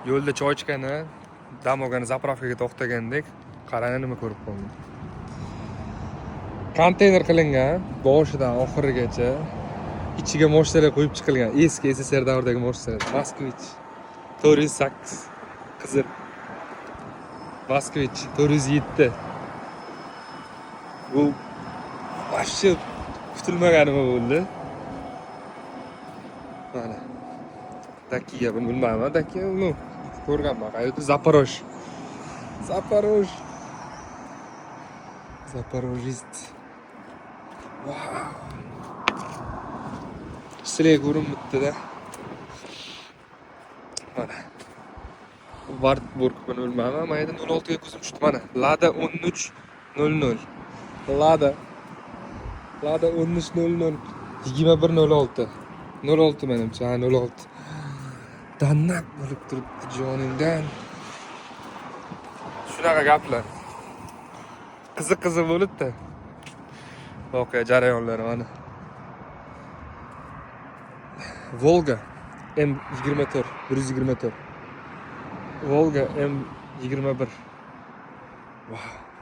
Yo'lda choy ichgani, dam olgani заправка ga to'xtagandik. Qarang, nima ko'rib qoldim. Konteyner qilingan, boshidan oxirigacha. Ichiga moshinalar qo'yib chiqilgan. Eski SSSR davridagi moshinalar. Moskvich 408 qizil. Moskvich 407. Bu вообще kutilmagan nima bo'ldi. Mana. Dacia, buni bilmayman. Dacia, ну, ko'rganman. Qayerda? Zaporoj. Zaporoj. Запорожец. Vau. Sizlarga ko'rinibdi-da. Mana. Wartburg, buni bilmayman. Mana yerda 06 ga ko'zim tushdi mana. Lada 1300. Lada. Lada 1300. 2106. 06 menimcha, ha, 06. Dannak bo'lib turibdi joningdan. Shunaqa gaplar. Qiziq qiziq bo'libdi. Voqea jarayonlari mana. Volga M24, 124. Volga M21. Vau.